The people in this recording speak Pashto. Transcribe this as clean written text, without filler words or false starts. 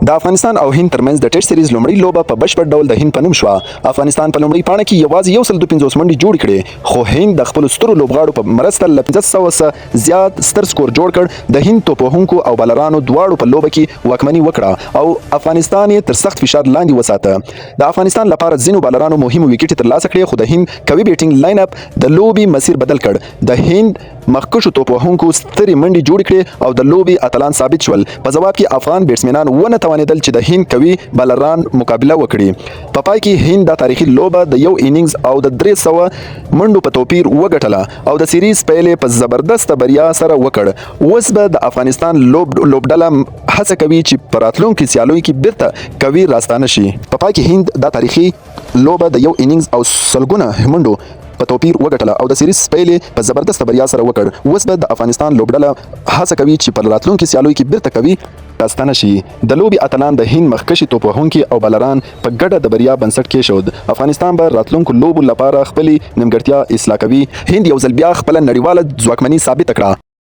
د افغانستان او هند ترمنځ د ټیسټ سیریز لومړۍ لوبه په بشپړ ډول د هند په نوم شوه. افغانستان په لومړۍ پاڼه کې یوازې 152 منډې جوړې کړې، خو هند د خپلو سترو لوبغاړو په مرسته له 500 څخه زیات ستر سکور جوړ کړ. د هند توپوهونکو او بالرانو دواړو په لوبه کې واکمني وکړه او افغانستان یې تر سخت فشار لاندې وساته. د افغانستان لپاره ځینو بالرانو مهمې ویکټې ترلاسه کړې، خو د هند قوي بیټینګ لاین اپ د لوبې مسیر بدل کړ. د هند مخکښو توپ وهونکو سترې منډې جوړې کړې او د لوبې اتلان ثابت شول. په ځواب کې افغان بیټسمینان ونه توانېدل چې د هند قوي بالران مقابله وکړي. په پای کې هند دا تاریخي لوبه د یو اننګز او د 300 منډو په توپیر وګټله او د سیریز پیل یې په زبردسته بریا سره وکړ. اوس به د افغانستان لوبډله هڅه کوي چې په راتلونکو سیالیو کې بیرته قوي راستانه شي. په پای کې هند دا تاریخي لوبه د یو اننګز او سلګونه منډو په توپیر وګټله او د سیریز پیل یې په زبردسته بریا سره وکړ. اوس به د افغانستان لوبډله هڅه کوي چې په راتلونکو سیالیو کې بیرته قوي راستانه شي. د لوبې اتلان د هند مخکښې توپ وهونکي او بالران په ګډه د بریا بنسټ کېښود. افغانستان به راتلونکو لوبو لپاره خپلې نیمګړتیا اصلاح کوي. هند یو ځل بیا خپله نړیواله ځواکمني ثابته کړه.